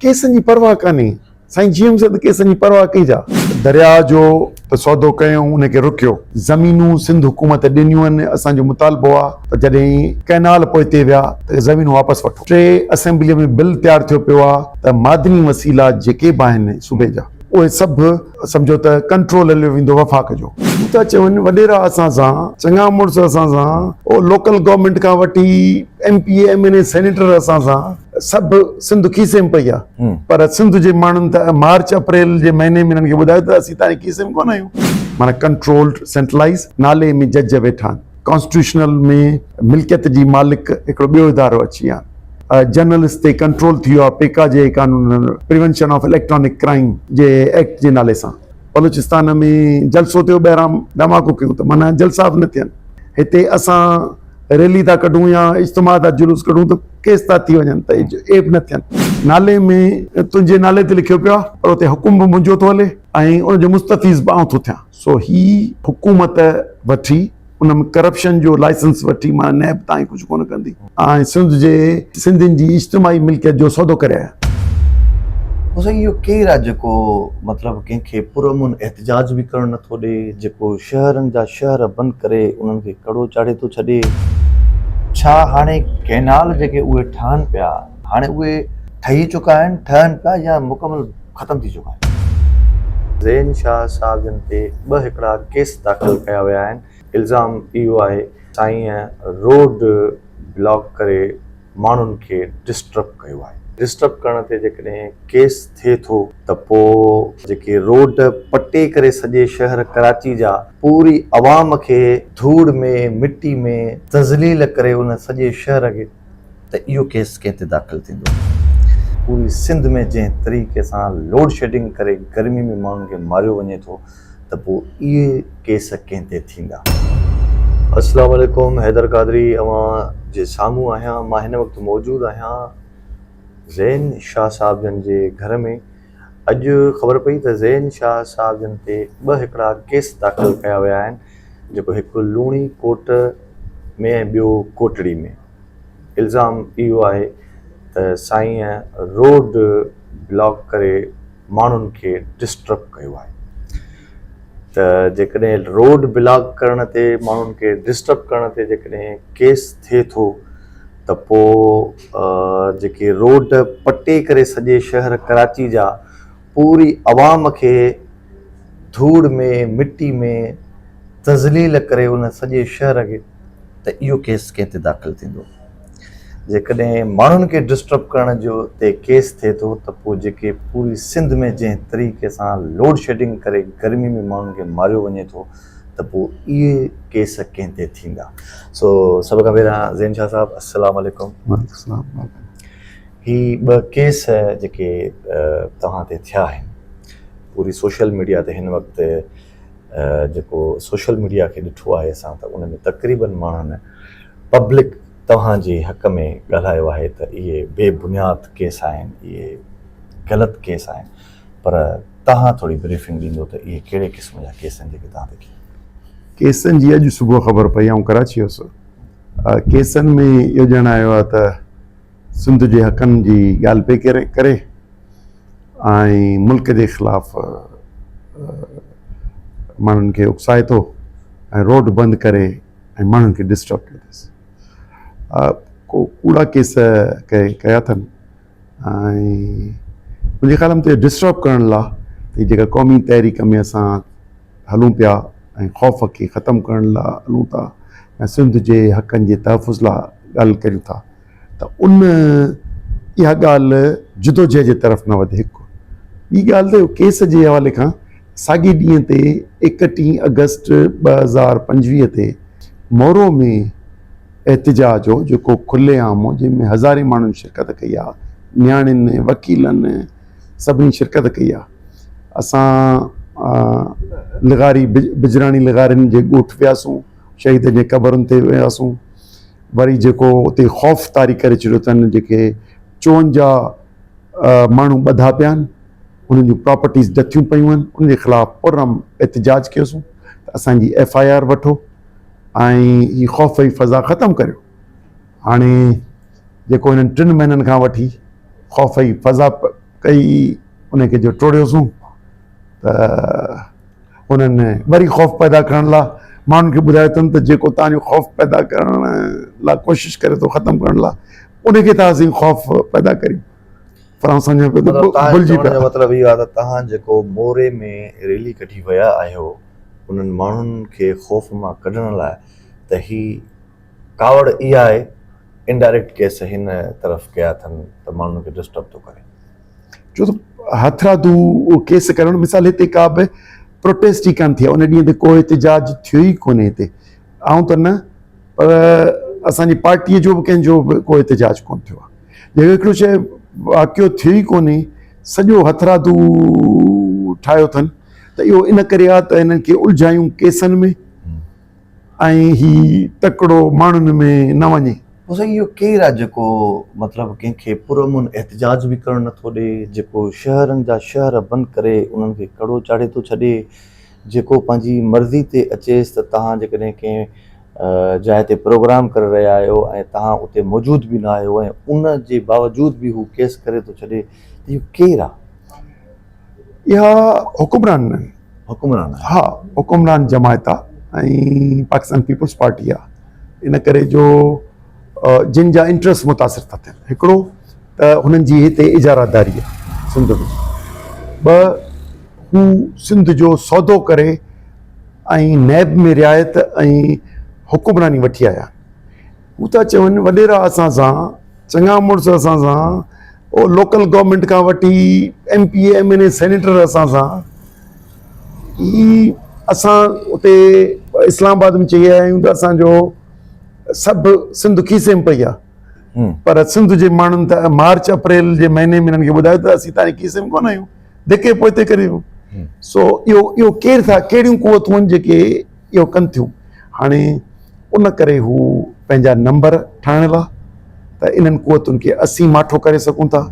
ڪيسن جي پرواهه ڪانهي. سائين جي ايم سيد ڪيسن جي پرواهه ڪئي ڇا؟ درياء جو ته سودو ڪيائون ان کي رڪيو. زمينون سنڌ حڪومت ڏنيون آهن اسان جو مطالبو آهي ته جڏهن ڪئنال پوئتي ويا ته زمينون واپس وٺو. ٽي اسيمبلي ۾ بل تيار ٿيو پيو آهي ته معدني وسيلا جيڪي به آهن صوبي جا اهي سڀ سمجهو ته ڪنٽرول هليو ويندو وفاق جو. هو ٿا چون وڏيرا اسان سان، چڱا مڙس اسان سان، او لوڪل گورنمينٽ کان وٺي M P A, M N A, senator اسان سان، سڀ سنڌ کيسي ۾ پئي آ پر سنڌ جي ماڻهن ته مارچ اپريل جي مهيني ۾ هنن کي ٻڌايو ته اسين تانجي کيسي ۾ ڪونه آهيون. معنيٰ ڪنٽرولڊ سينٽرلائيز نالي ۾ جج ويٺا آهن. ڪانسٽيٽيوشنل ۾ ملڪيت جي مالڪ هڪڙو ٻيو ادارو اچي ويا آهن. جرنلسٽ تي ڪنٽرول ٿي ويو آهي پيڪا جي قانون پريونشن آف اليڪٽرانڪ ڪرائيم جي ايڪٽ جي نالي سان. بلوچستان ۾ جلسو ٿيو ٻاهران ڌماڪو ڪيو ته معنيٰ جلسا به نه ٿين. هتي اسان ريلي ٿا ڪڍون يا اجتماع ٿا جلوس ڪڍون ته ڪيس ٿا ٿي وڃن ته ايپ نه ٿين. نالي ۾ تنهنجي نالي تي لکيو پيو آهي پر اتي حڪم به منهنجو ٿو هلي ۽ ان جو مستفيض به آئون ٿو ٿيان. سو هي حڪومت وٺي ان ۾ ڪرپشن جو لائسنس وٺي معنيٰ نيب تائين ڪجهه ڪونه ڪندي ۽ سنڌ جي سنڌين جي اجتماعي ملڪيت جو سودو ڪري آيا. هو سائين اهو ڪير آ جيڪو مطلب ڪنهن کي پرامن احتجاج به ڪرڻ نٿو ڏي جيڪو شهرن جا شهر بند ڪري انهن کي ڪڙو چاڙهي ٿو ڇڏي. ڇا هاڻي ڪئنال جيڪي اهي ٺهن پيا هاڻي اهي ٺهي چڪا آهن ٺهن پيا يا مڪمل ختم ٿي چڪا آهن. زين شاهه صاحب جن تي ٻه هڪڙا ڪيس داخل ڪيا ويا آهن الزام اهو آهي سائين روڊ بلاڪ ڪري ماڻهن کي ڊسٽرب ڪيو آهي ڊسٽرب ڪرڻ تي جيڪڏهن ڪيس ٿئي ٿو ته پو جيڪي روڊ پٽي ڪري سڄي شهر ڪراچي جا پوري عوام کي ڌوڙ ۾ مٽي ۾ تذليل ڪري ان سڄي شهر کي ته اهو ڪيس ڪنهن تي داخل ٿيندو پوري سنڌ ۾ جنهن طريقي سان لوڊ شيڊنگ ڪري گرمي ۾ ماڻهن کي ماريو وڃي ٿو ته پوء اهي ڪيس ڪنهن تي ٿيندا. السلام عليڪم حيدر قادري اوهان جي سامهون آهيان مان هن وقت موجود آهيان زين شاهه صاحب جن جي گهر ۾ اڄ خبر پئي ته زين شاهه صاحب جن تي ٻه هڪڙا ڪيس داخل ڪيا ويا آهن جيڪو هڪ لوڻي ڪوٽ ۾ ۽ ٻيو ڪوٽڙي ۾ الزام اهو آهي ته سائين روڊ بلاڪ ڪري ماڻهن کي ڊسٽرب ڪيو آهي ته جيڪڏهن روڊ بلاڪ ڪرڻ تي ماڻهن کي ڊسٽرب ڪرڻ تي جيڪڏهن ڪيس ٿئي ٿو ته پو جيڪي روڊ پٽي ڪري سڄي شهر ڪراچي جا پوري عوام کي ڌوڙ ۾ مٽي ۾ تذليل ڪري ان سڄي شهر کي ته اهو ڪيس ڪنهن تي داخل ٿيندو؟ جيڪڏهن ماڻهن کي ڊسٽرب ڪرڻ جو تي ڪيس ٿئي ٿو ته پوء جيڪي پوري سنڌ ۾ جنهن طريقي سان لوڊ شيڊنگ ڪري گرمي ۾ ماڻهن کي ماريو وڃي ٿو ته پوء اهي ڪيس ڪنهن تي ٿيندا؟ سو سڀ کان پهريان زين شاهه صاحب السلام عليڪم. وعليڪم السلام. هي ٻه ڪيس جيڪي توهان تي ٿيا آهن پوري سوشل ميڊيا تي هن وقت جيڪو سوشل ميڊيا کي ڏٺو آهي اسان ته ان ۾ تقريبن ماڻهن پبلڪ توهان جي حق ۾ ڳالهايو آهي ته اهي بي بنياد ڪيس آهن اهي غلط ڪيس آهن پر توهان ٿوري بريفنگ ڏيندو ته اهي ڪهڙي قسم جا ڪيس آهن جيڪي توهان تي ڪيا. ڪيسن جي اڄ صبح خبر پئي آئون ڪراچي هيس ڪيسن ۾ اهو ڄاڻايو آهي ته سنڌ جي حقن جي ڳالهه پئي ڪري ۽ ملڪ جي خلاف ماڻهن کي اڪسائي ٿو ۽ روڊ بند ڪري ۽ ماڻهن کي ڊسٽرب ڪيو اٿس ڪو ڪوڙا ڪيس ڪيا اٿن ۽ منهنجي خيال ۾ ته ڊسٽرب ڪرڻ لاء ته جيڪا قومي تحريڪ ۾ اسان هلون پيا ۽ خوف کي ختم ڪرڻ لاء هلون ٿا ۽ سنڌ جي حقن جي تحفظ لاء ڳالهه ڪريون ٿا ته ان اها ڳالهه جدوجهد جي طرف نه وڌي هڪ ٻي ڳالهه ته ڪيس جي حوالي کان ساڳي ڏينهن تي ايڪٽيهه آگسٽ 2025 تي مورو ۾ احتجاج هو جيڪو کلي عام هو جنهن ۾ هزارين ماڻهن شرڪت ڪئي آهي نياڻين وڪيلن سڀني شرڪت ڪئي آهي اسان لغاري بجراڻي لغارين جي ڳوٺ وياسون شهيدن جي قبرن تي وياسون وري جيڪو اتي خوف طاري ڪري ڇڏيو اٿن جيڪي 54 ماڻهو ٻڌا پيا آهن انهن جون پراپرٽيز ڊٿيون پيون آهن ان جي خلاف پرامن احتجاج ڪيوسون ته اسان جي ايف I R وٺو ۽ هي خوف جي فضا ختم ڪريو هاڻي جيڪو هنن ٽن مهينن کان وٺي خوف جي فضا ڪئي ان کي جو ٽوڙيوسون ته انهن وري خوف پيدا ڪرڻ لاء ماڻهن کي ٻڌايو اٿن ته جيڪو توهان جو خوف پيدا ڪرڻ لاء ڪوشش ڪري ٿو ختم ڪرڻ لاء ان کي ٿا اسين خوف پيدا ڪريون پر آئون سمجهان پيو ته ڀلجي پيا. مطلب اهو آهي ته توهان جيڪو موري ۾ ريلي ڪڍي ويا آهيو انهن ماڻهن کي خوف مان ڪڍڻ لاء ته هي ڪاوڙ اها آهي انڊائريڪٽ ڪيس هن طرف ڪيا اٿن ته ماڻهن کي ڊسٽرب ٿو ڪري. ڇو ته هٿرادو ڪيس ڪرڻ مثال هتي ڪا به پروٽيسٽ ئي ڪانه ٿي آهي ان ڏينهن تي ڪو احتجاج ٿيو ئي ڪونهي هتي آئون ته نه پر اسانجي پارٽيء جو به ڪنهن جو به ڪو احتجاج ڪونه ٿيو آهي جيڪو هڪڙو شيء واقعو ٿيو ئي ڪونهي سڄو هٿرادو ٺاهيو اٿن ته اهو ان ڪري آهي ته هنن کي الجهايون ڪيسن ۾ ۽ هي تڪڙو ماڻهن ۾ نه وڃي. پوء سائين اهو ڪير آ جيڪو مطلب ڪنهن کي پرامن احتجاج به ڪرڻ نٿو ڏي، جيڪو شهرن جا شهر بند ڪري انهن کي ڪڙو چاڙهي ٿو ڇڏي، جيڪو پنهنجي مرضي تي اچيس ته توهان جيڪڏهن ڪنهن جاء تي پروگرام ڪري رهيا آهيو ۽ توهان اتي موجود به نه آهيو ۽ ان جي باوجود به هو ڪيس ڪري ٿو ڇڏي ته اهو ڪير آ؟ اها حڪمران حڪمران آهي. ها حڪمران جماعت آ ۽ پاڪستان پيپلز پارٽي آ ان ڪري جو جن جا انٽرسٽ متاثر ٿا ٿين هڪڙو ته هنن جي هتي اجاره داري آ سنڌ ۾ ٻه هو سنڌ جو سودو ڪري ۽ نيب ۾ رعايت ۽ حڪمراني وٺي آيا هو ٿا چون وڏيرا اسان سان چڱا مڙس اسان سان او لوڪل گورنمينٽ کان وٺي M P A M N A senator اسان سان هي اسان اتي اسلام آباد ۾ چئي آيا آهيون ته اسان جو سڀ سنڌ کيسي ۾ پئي آهي پر سنڌ جي ماڻهن ته مارچ اپريل جي مهيني ۾ هنن کي ٻڌايو ته اسين تانجي کيسي ۾ ڪونه آهيون ڌڪي پوئتي ڪري ويو سو اهو اهو ڪير ٿا ڪهڙيون قوتون آهن جيڪي اهو ڪن ٿيون هاڻي ان ڪري هو پنهنجا نمبر ٺاهڻ لا ته انهن قوتن کي اسين ماٺو ڪري سگهون ٿا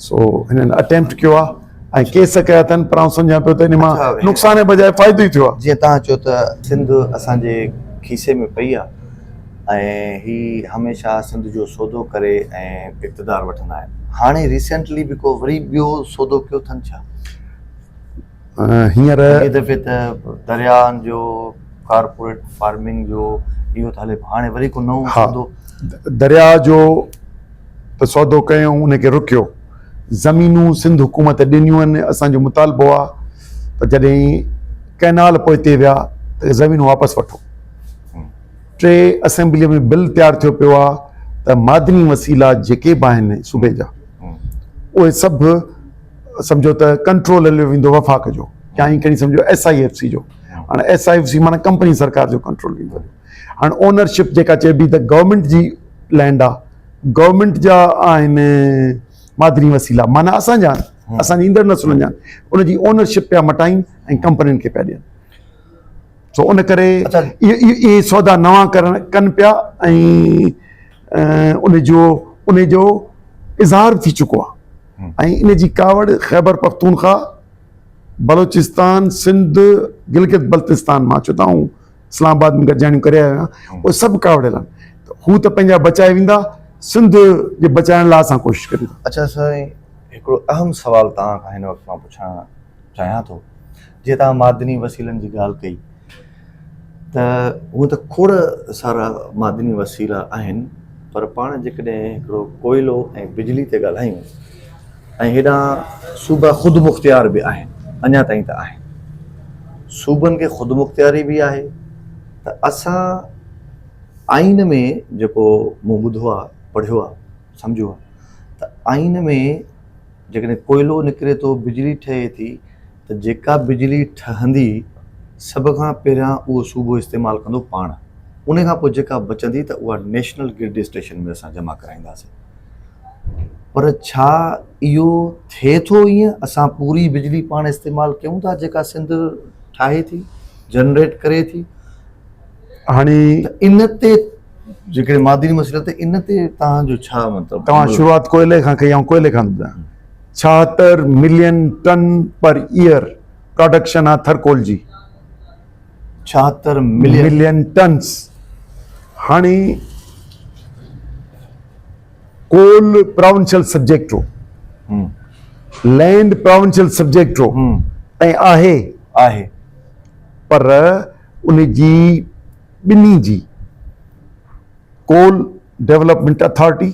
سو هنن اٽيمپٽ ڪيو آهي ۽ ڪيس ڪيا اٿن پر آئون سمجهان پيو ته ان مان نقصان جي بجاء فائدو ئي ٿيو آهي. جيئن توهان چيو ته سنڌ اسان جي کيسي ۾ پئي آهي ۽ هي هميشه سنڌ جو سودو ڪري ۽ اقتدار وٺندا آهن هاڻي ريسينٽلي به ڪو وري ٻيو سودو ڪيو اٿن ڇا؟ هينئر اڳئين دفعي ته درياهن جو ڪارپوريٽ فارمنگ جو اهو ته هلي پيو هاڻي وري ڪو نئون سودو؟ درياهه جو ته سودو ڪيو ان کي رڪيو زمينون سنڌ حڪومت ڏنيون آهن اسان جو مطالبو آهي ته جڏهن ڪئنال پوئتي ويا ته زمينون واپس وٺو ٽي اسيمبلي ۾ بل تيار ٿيو پيو آهي ته معدني وسيلا جيڪي به آهن صوبي جا اهي سڀ سمجهو ته ڪنٽرول هليو ويندو وفاق جو يا ائين کڻي سمجهو ايس I F C جو هاڻي ايس I F C معنيٰ ڪمپني سرڪار جو ڪنٽرول ويندو هليو هاڻي اونرشپ جيڪا چئبي ته گورنمينٽ جي لينڊ آ گورنمينٽ جا آهن معدني وسيلا معنيٰ اسان جا آهن اسان جي ايندڙ نسلن جا آهن ان جي اونرشپ پيا مٽائين ۽ ڪمپنين کي پيا ڏين سو ان ڪري اهي سودا نوان ڪرڻ ڪن پيا ۽ ان جو ان جو اظهار ٿي چڪو آهي ۽ ان جي ڪاوڙ خيبر پختونخوا بلوچستان سنڌ گلگت بلتستان مان ڇو ته آئون اسلام آباد ۾ گڏجاڻيون ڪري آيو آهيان اهي سڀ ڪاوڙيل آهن هو ته پنهنجا بچائي ويندا سنڌ جي بچائڻ لاء اسان ڪوشش ڪريون ٿا. اڇا سائين هڪڙو اهم سوال توهان کان هن وقت مان پڇڻ چاهيان ٿو جيئن توهان معدني وسيلن جي ڳالهه ڪئي ته هونء ته کوڙ سارا معدني وسيلا آهن پر پاڻ جيڪڏهن هڪڙو ڪوئلو ۽ بجلي تي ڳالهايون ۽ هيڏانهن صوبا خود مختيار به آهن اڃا تائين ته آهن صوبن کي خود مختياري به آهي ته اسان آئين ۾ جيڪو مون ٻڌو آهي پڙهيو آهي سمجهيو آهي ته آئين ۾ جيڪڏهن ڪوئلو نڪري ٿو بجلي ٺهي ٿي ته جيڪا بجلي ٺهندي سڀ کان پهريان اهو صوبو استعمال ڪندو پاڻ ان کان پوء جيڪا بچندي ته اها نيشنل گرڊ اسٽيشن ۾ اسان جمع ڪرائينداسين پر ڇا اهو ٿئي ٿو ائين اسان پوري بجلي پاڻ استعمال ڪيون ٿا جيڪا سنڌ ٺاهي ٿي جنريٽ ڪري ٿي هاڻي ان تي جيڪڏهن معدني مسئلي تي ان تي توهان جو ڇا مطلب؟ توهان شروعات ڪوئلي کان ڪئي آئون ڪوئلي کان ٿو ٻڌايان 76 ملين ٽن پر ايئر پراڊڪشن آ ٿرڪول جي 76 ملين ملين ٽنس هاڻي ڪول پراونشل سبجيڪٽ هو. لينڊ پراونشل سبجيڪٽ هو ۽ آهي آهي پر ان جي ٻنهي جي ڪول ڊولپمينٽ اٿارٽي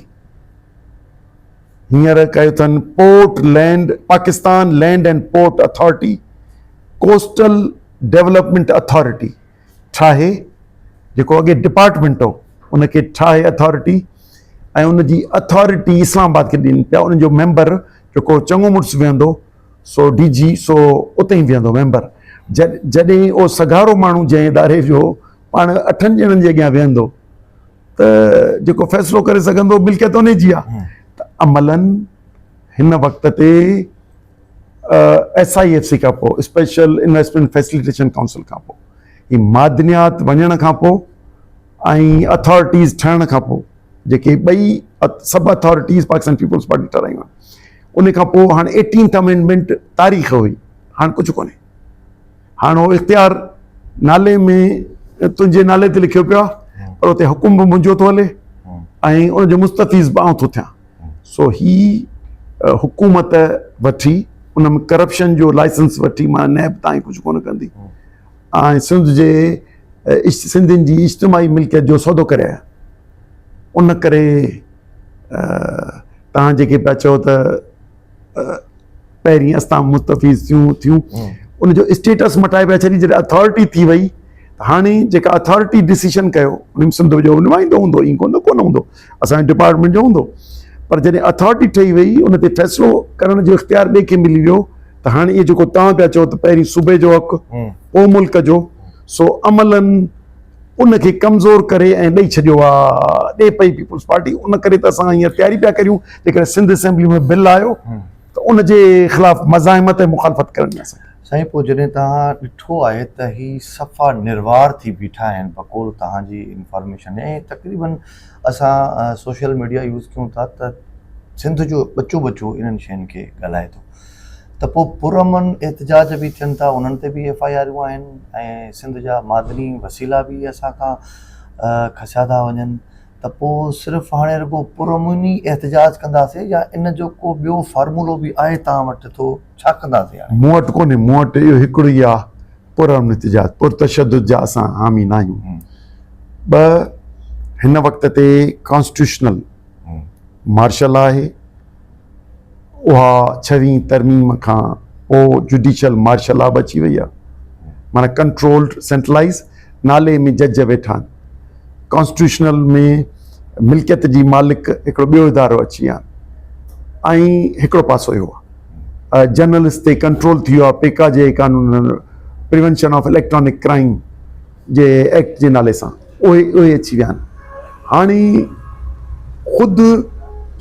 هينئر ڪيو اٿن port land Pakistan land and port authority coastal development authority ٺاهي جيڪو اڳي ڊپارٽمينٽ هو ان کي ٺاهي اٿارٽي ۽ ان جي اٿارٽي اسلام آباد کي ڏين پيا ان جو ميمبر جيڪو چڱو مڙس ويهندو سو ڊي جي سو اتي ئي ويهندو ميمبر جڏهن اهو سگهارو ماڻهو جنهن اداري جو پاڻ اٺن ڄڻن جي اڳيان ويهندو ته جيڪو فيصلو ڪري سگهندو ملڪيت ان جي آهي ته عملن هن وقت تي ايس I F C کان پوء اسپيشل انويسٽمينٽ فيسليٽيشن ڪائونسل کان پوء هي معدنيات وڃڻ کان پوء ۽ اٿارٽيز ٺهڻ کان پوء جيڪي ٻئي سڀ اٿارٽيز پاڪستان پيپلز پارٽي ٺهرايون آهن ان کان پوء هاڻي ايٽينٿ امينڊمينٽ تاريخ هئي هاڻي ڪجهه ڪونهي هاڻ اهو اختيار نالي ۾ تنهنجي نالي تي لکيو پيو آهي پر اتي حڪم به منهنجو ٿو هلي ۽ ان جو مستفيض به آئون ٿو ٿيان سو هي حڪومت وٺي ان ۾ ڪرپشن جو لائسنس وٺي مان نيب تائين ڪجهه ڪونه ڪندي ۽ سنڌ جي سنڌين جي اجتماعي ملڪيت جو سودو ڪري آيا ان ڪري تان جيڪي پيا چئو ته پهرين اسان مستفيض ٿيون ٿيون ان جو اسٽيٽس مٽائي پيا ڇڏي جڏهن اٿارٽي ٿي وئي هاڻي جيڪا اٿارٽي ڊسيشن ڪيو ان ۾ سنڌ جو نمائندو هوندو ائين ڪونه ڪونه هوندو اسان جي ڊپارٽمينٽ جو هوندو پر جڏهن اٿارٽي ٺهي وئي ان تي فيصلو ڪرڻ جو اختيار ٻئي کي ملي ويو ته هاڻي اهو جيڪو توهان پيا چئو ته پهرين صوبي جو حق پوء ملڪ جو سو عملن ان کي ڪمزور ڪري ۽ ڏئي ڇڏيو آ ڏي پئي پيپلز پارٽي ان ڪري ته اسان هينئر تياري پيا ڪريون جيڪڏهن سنڌ اسيمبلي ۾ بل آيو ته ان جي خلاف مزاحمت ۽ مخالفت ڪرڻي اسان کي. سائين پوء جڏهن توهان ڏٺو آهي ته هي صفا نروار ٿي بيٺا آهن بقول توهان جي انفارميشن ۽ تقريبن اسان سوشل ميڊيا يوز ڪيون ٿا ته سنڌ جو ٻچو ٻچو انهن شين کي ڳالهائي ٿو ته پوء پرامن احتجاج به ٿين ٿا انهن تي به ايف I آرون آهن ۽ سنڌ جا معدني وسيلا به اسان کان کسيا ٿا وڃن ته پوء صرف هاڻي رڳو پرامن ئي احتجاج ڪنداسين يا ان جو ڪو ٻيو فارمولو به آهي توهان وٽ ٿو ڇا ڪنداسين هاڻي؟ مون وٽ ڪونهي مون وٽ اهو هڪڙو ئي آهي پرامن احتجاج پرتشدد جا اسان حامي ناهيون ٻه هن وقت تي ڪانسٽيٽيوشنل مارشل آهي اها ڇويهين ترميم کان پوء جڊيشل مارشل لا به اچي وئي آهي معنيٰ ڪنٽرولڊ سينٽرلائز نالي ۾ جج ويٺا آهن ڪانسٽيٽيوشنل ۾ ملڪيت جي مالڪ هڪڙو ٻيو ادارو اچي ويا آهن ۽ هڪڙو پاسو اهو آهي جرنلسٽ تي ڪنٽرول ٿي ويو آهي پيڪا جي قانون پريونشن آف اليڪٽرانڪ ڪرائيم جي ايڪٽ جي نالي سان اهي اهي اچي ويا آهن هاڻي خود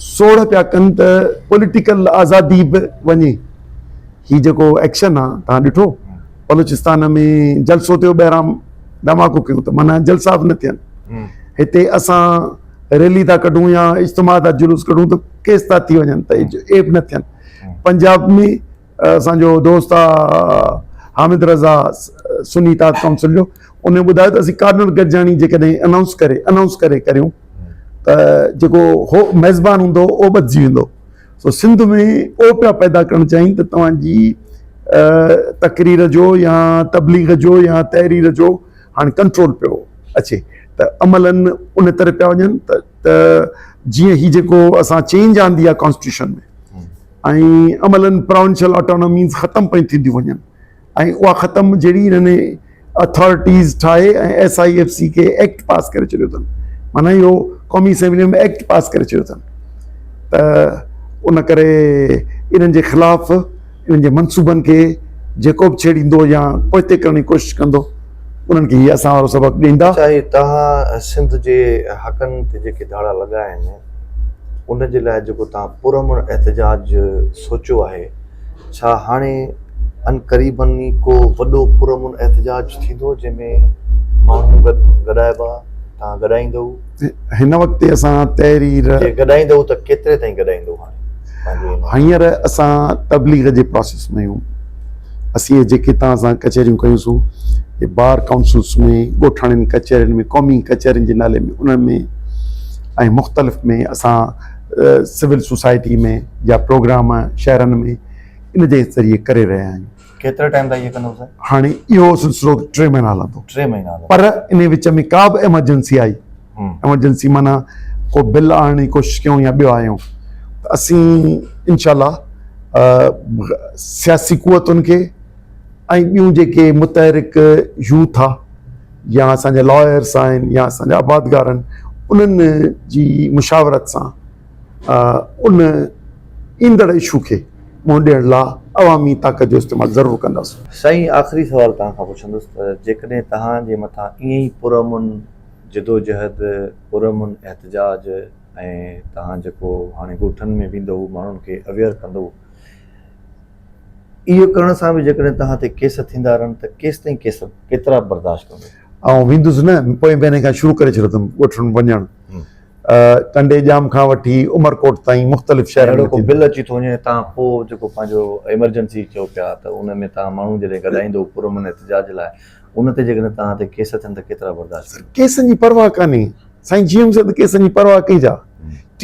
سوڙ پيا ڪن ته پوليٽيڪل آزادي به وڃي هي جيڪو ايڪشن آ تان ڏٺو بلوچستان ۾ جلسو ٿيو ٻاهران ڌماڪو ڪيو ته معنيٰ جلسا به نه ٿين هتي اسان ريلي ٿا ڪڍون يا اجتماع ٿا جلوس ڪڍون ته ڪيس ٿا ٿي وڃن ته اهي به نه ٿين پنجاب ۾ اسان جو دوست آ حامد رضا سني اتحاد ڪائونسل جو ان ٻڌايو ته اسين ڪارنر گڏجاڻي جيڪڏهن انائونس ڪري انائونس ڪري ڪريون ته جيڪو هو ميزبان هوندو اهو ٻڌجي ويندو سو سنڌ ۾ اهو پيا پيدا ڪرڻ چاهين ته توهان جي تقرير جو يا تبليغ جو يا تحرير جو هاڻي ڪنٽرول پيو اچي ته عملن ان طرح پيا وڃن ته جيئن هي جيڪو اسان چينج آندي آهي ڪانسٽيٽيوشن ۾ ۽ عملن پراونشل آٽونوميز ختم پيون ٿينديون وڃن ۽ اها ختم جهڙي هنن اٿارٽيز ٺاهي ۽ ايس I F C کي ايڪٽ پاس ڪري ڇڏيو اٿن معنيٰ اهو قومي اسيمبلي ۾ ايڪٽ پاس ڪري ڇڏيو اٿن ته ان ڪري انهن جي خلاف انهن جي منصوبن کي جيڪو به ڇيڙيندو يا پوئتي ڪرڻ جي ڪوشش ڪندو انهن کي هي اسان وارو سبق ڏيندا. چاهي توهان سنڌ جي حقن تي جيڪي ڌاڙا لڳا آهن ان جي لاء جيڪو توهان پرامن احتجاج سوچيو آهي ڇا هاڻي عنقريبن ئي ڪو وڏو پرامن احتجاج ٿيندو جنهن ۾ ماڻهو گڏ گڏائبا توهان گڏائيندؤ؟ هن وقت تي اسان تحرير. جي گڏائيندؤ ته ڪيتري تائين گڏائيندؤ هاڻي پنهنجي هن. هينئر اسان تبليغ جي پراسيس ۾ آهيون اسين اهي جيڪي توهان سان ڪچهريون ڪيون سون اهي بار ڪائونسلس ۾ ڳوٺاڻين ڪچهرين ۾ قومي ڪچهرين جي نالي ۾ انهن ۾ ۽ مختلف ۾ اسان سول سوسائٽي ۾ يا پروگرام شهرن ۾ ان جي ذريعي ڪري رهيا آهيون. ڪيتري ٽائيم تائين ائين ڪندو سائين؟ هاڻي اهو سلسلو 3 مهينا هلندو. 3 مهينا هلندو. پر انهي وچ ۾ ڪا به ايمرجنسي آئي، ايمرجنسي معنيٰ ڪو بل آڻڻ جي ڪوشش ڪيون يا ٻيو آيون ته اسين انشاء الله سياسي قوتن کي ۽ ٻيون جيڪي متحرڪ يوٿ آ يا اسان جا لائرس آهن يا اسان جا آبادگار آهن انهن جي مشاورت سان ان ايندڙ اشو کي منهن ڏيڻ لا عوامي طاقت جو استعمال ضرور ڪنداسون. سائين آخري سوال توهان کان پڇندس ته جيڪڏهن توهان جي مٿان ائين ئي پرامن جدوجهد، پرامن احتجاج ۽ توهان جيڪو هاڻي ڳوٺن ۾ ويندؤ ماڻهن کي اويئر ڪندؤ اهو ڪرڻ سان به جيڪڏهن توهان تي ڪيس ٿيندا رهن ته ڪيستائين ڪيس ڪيترا برداشت ڪندو؟ آئون ويندس نه پوئين مهيني کان شروع ڪري ڇڏيو اٿم ڳوٺن وڃڻ ٽنڊي ڄام کان وٺي عمرڪوٽ تائين مختلف شهرن ۾ اهڙو ڪو بل اچي ٿو وڃي تان پوء جيڪو پنهنجو ايمرجنسي چئو پيا ته ان ۾ تان ماڻهو جڏهن گڏائيندو پرامن احتجاج لاء ان تي جيڪڏهن تان تي ڪيس ٿين ته ڪيترا برداشت ڪندو؟ ڪيسن جي پرواهه ڪانهي سائين جي ايم سيد ڪيسن جي پرواهه ڪئي ڇا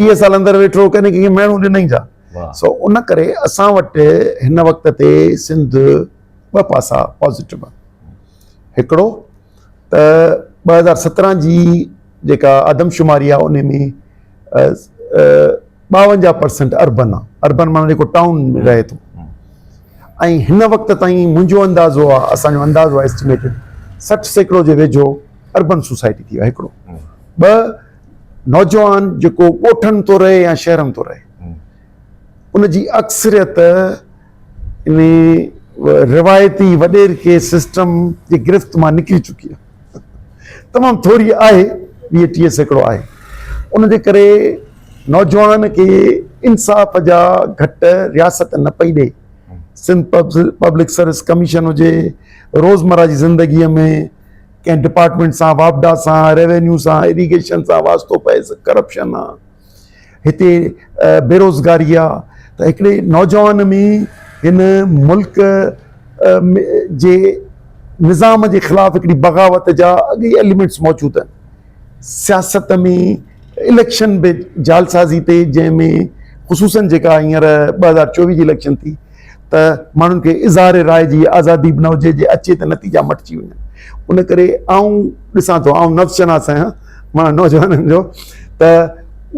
30 سال اندر ويٺو ڪڏهن ڪنهن کي مهڻو ڏنائين ڇا سو ان ڪري اسان وٽ هن وقت تي سنڌ ٻه پاسا پازيٽو آهن هڪڙو ته 2017 جي جيڪا آدمشماري آهي ان ۾ 52 پرسنٽ اربن آهي اربن معنيٰ جيڪو ٽائون ۾ رهي ٿو ۽ هن وقت تائين منهنجو اندازو آهي اسانجو اندازو آهي اسٽيميٽيڊ 60% جي ويجهو اربن سوسائٽي ٿي ويو هڪڙو ٻه نوجوان جيڪو ڳوٺن ٿو رهي يا شهرن ٿو رهي ان جي اڪثريت ان روايتي وڏيرڪي سسٽم جي گرفت مان نڪري چڪي آهي تمام ٿوري آهي 20 30% آهي ان جي ڪري نوجوان کي انصاف جا گهٽ رياست نه پئي ڏي سنڌ پبلڪ سروس ڪميشن هجي روزمره جي زندگي ۾ ڪنهن ڊپارٽمينٽ سان واپڊا سان ريونيو سان اريگيشن سان واسطو پئي ڪرپشن آ هتي بيروزگاري آ ته هڪڙي نوجوان ۾ هن ملڪ جي نظام جي خلاف هڪڙي بغاوت جا اڳ ئي ايليمينٽس موجود آهن سياست ۾ اليڪشن به جعلسازي تي جنهن ۾ خصوصن جيڪا هينئر 2024 جي اليڪشن ٿي ته ماڻهن کي اظهار راء جي آزادي به نه هجي جي اچي ته نتيجا مٽجي وڃن ان ڪري آئون ڏسان ٿو آئون نفس شناس آهيان مان نوجوانن جو ته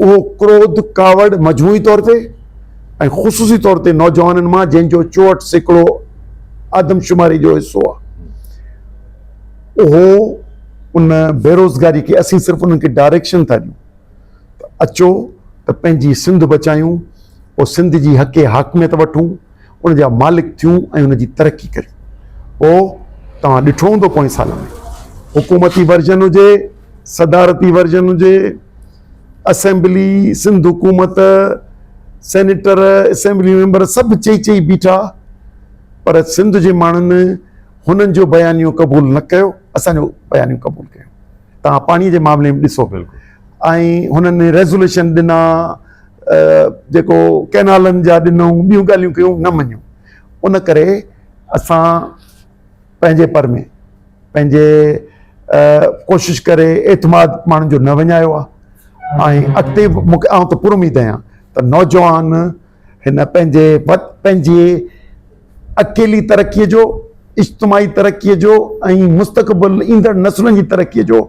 اهو ڪروڌ ڪاوڙ مجموعي طور تي ۽ خصوصي طور تي نوجوانن مان جنهن جو 64% آدمشماري جو حصو آهي اهو ان بيروزگاري کي اسين صرف انهن کي ڊائريڪشن ٿا ڏيون ته اچو ته پنهنجي سنڌ بچايون پوء سنڌ جي حق حاڪميت وٺون، ان جا مالڪ ٿيون ۽ ان جي ترقي ڪريون. پوء توهان ڏٺو هوندو پوئين سال ۾ حڪومتي ورجن هجي، صدارتي ورجن هجي، اسيمبلي، سنڌ حڪومت، سينيٽر، اسيمبلي ميمبر سڀ چئي چئي بيٺا پر سنڌ جي ماڻهن هنن جو بيانيو قبول نه ڪيو، اسان جو بيانيو قبول ڪيو. توهان پاڻي جي معاملي ۾ ڏسو ۽ هنن ريزوليشن ڏنا جيڪو ڪئنالن جا ڏنئون ٻيون ڳالهيون ڪيون نه مڃيون ان ڪري اسان پنهنجي پر ۾ پنهنجي ڪوشش ڪري اعتماد ماڻهن جو نه وڃايو آهي ۽ اڳتي به مونکي آئون ته پر اميد آهيان ته نوجوان هن پنهنجي پنهنجي اڪيلي ترقي جو اجتماعي ترقي جو ۽ مستقبل ايندڙ نسلن جي ترقي جو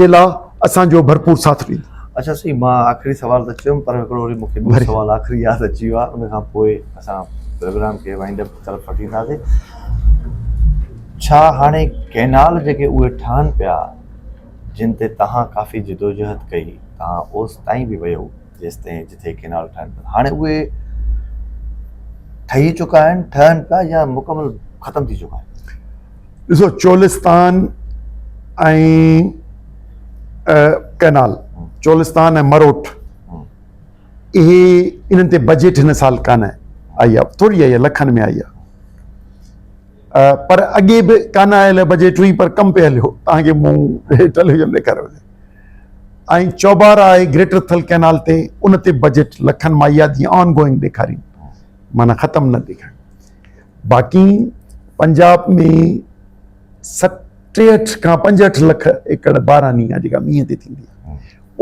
جي لا اسان جو ڀرپور ساٿ ڏيندو. اڇا سائين مان آخري سوال ته چيم پر هڪڙو وري مونکي ٻيو سوال آخري ياد اچي ويو آهي ان کان پوء اسان پروگرام کي وائنڊ اپ طرف وٺي اينداسين ڇا هاڻي ڪينال جيڪي اهي ٺهن پيا جن تي تهان ڪافي جدوجهد ڪئي تهان اوس تائين به ويو جيستائين جتي ڪينال ٺهن پيا هاڻي اهي ٺهي چڪا آهن ٺهن پيا يا مڪمل ختم ٿي چڪا آهن ڏسو چولستان ۽ ڪئنال چولستان ۽ مروٽ اهي انهن تي بجيٽ هن سال ڪانه آئي آهي ٿوري آئي آهي لکن ۾ آئي آهي پر اڳي به ڪانه آيل بجيٽ هئي پر ڪم پئي هليو توهان کي مون ٽيليويزن ڏيکاريو ۽ چوبارا آهي گريٽر ٿل ڪئنال تي ان تي بجيٽ لکن مان آئي آهي جيئن آن گوئنگ ڏيکارين معنيٰ ختم نه ڏيکارين باقي پنجاب ۾ 60 کان 65 لک ايڪڙ باراني آهي جيڪا مينهن تي ٿيندي آهي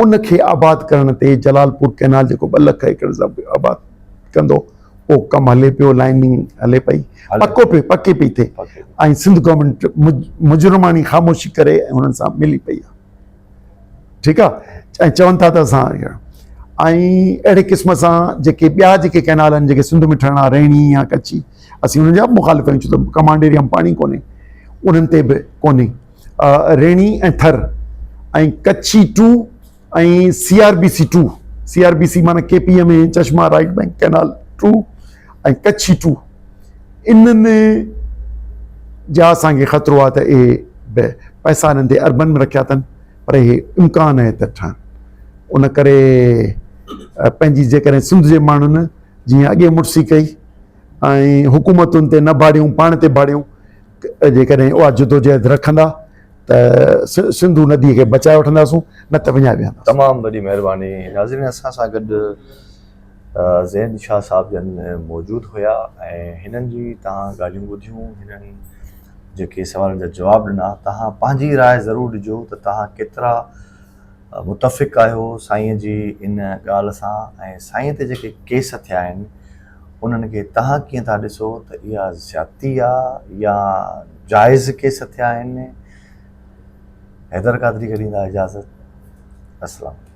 ان کي آباد ڪرڻ تي جلال پور ڪئنال جيڪو 2 لک ايڪڙ آباد ڪندو اهو ڪم هلي پيو لائننگ هلي پئي پڪو پيو پڪي پئي ٿئي ۽ سنڌ گورنمينٽ مجرماڻي خاموشي ڪري ۽ انهن سان ملي پئي آهي ٺيڪ آهي ۽ چون ٿا ته اسان ۽ اهڙي قسم سان جيڪي ٻيا جيڪي ڪئنال آهن جيڪي سنڌ ۾ ٺهڻا ريڻي يا ڪچي اسين انهن جا به مخالف آهيون ڇو ته ڪمانڊ ايريا ۾ پاڻي ڪونهي انهن تي به ڪونهي Rainee ۽ Thar ۽ Kachhi two ۽ C R B C two C R B C معنی K P ۾ Chashma right bank canal two ۽ Kachhi two انهن جا اسانکي خطرو آهي ته اهي به پئسا انهن تي اربن ۾ رکيا اٿن پر اهي امڪان آهي ته ٺهن ان ڪري پنهنجي جيڪڏهن سنڌ جي ماڻهن جيئن اڳي مڙسي ڪئي ۽ حڪومتن تي نه ڀاڙيون پاڻ تي ڀاڙيون جيڪڏهن اها جدوجهد رکندا ته سنڌو ندي کي بچائي وٺنداسون نه ته وڃائي ويهنداسون. تمام وڏي مهرباني ناظرين اسان سان گڏ زين شاهه صاحب جن موجود هيا ۽ هنن جي توهان ڳالهيون ٻڌيون هنن جيڪي سوالن جا جواب ڏنا توهان پنهنجي راء ضرور ڏجو ته توهان ڪيترا متفق آهيو سائين جي ان ڳالهه سان ۽ سائين تي جيڪي ڪيس ٿيا آهن انهن کي توهان ڪيئن ٿا ڏسو ته اها زيادتي آ يا جائز ڪيس ٿيا آهن حيدر قادري کي ڏيندا اجازت السلام عليڪم.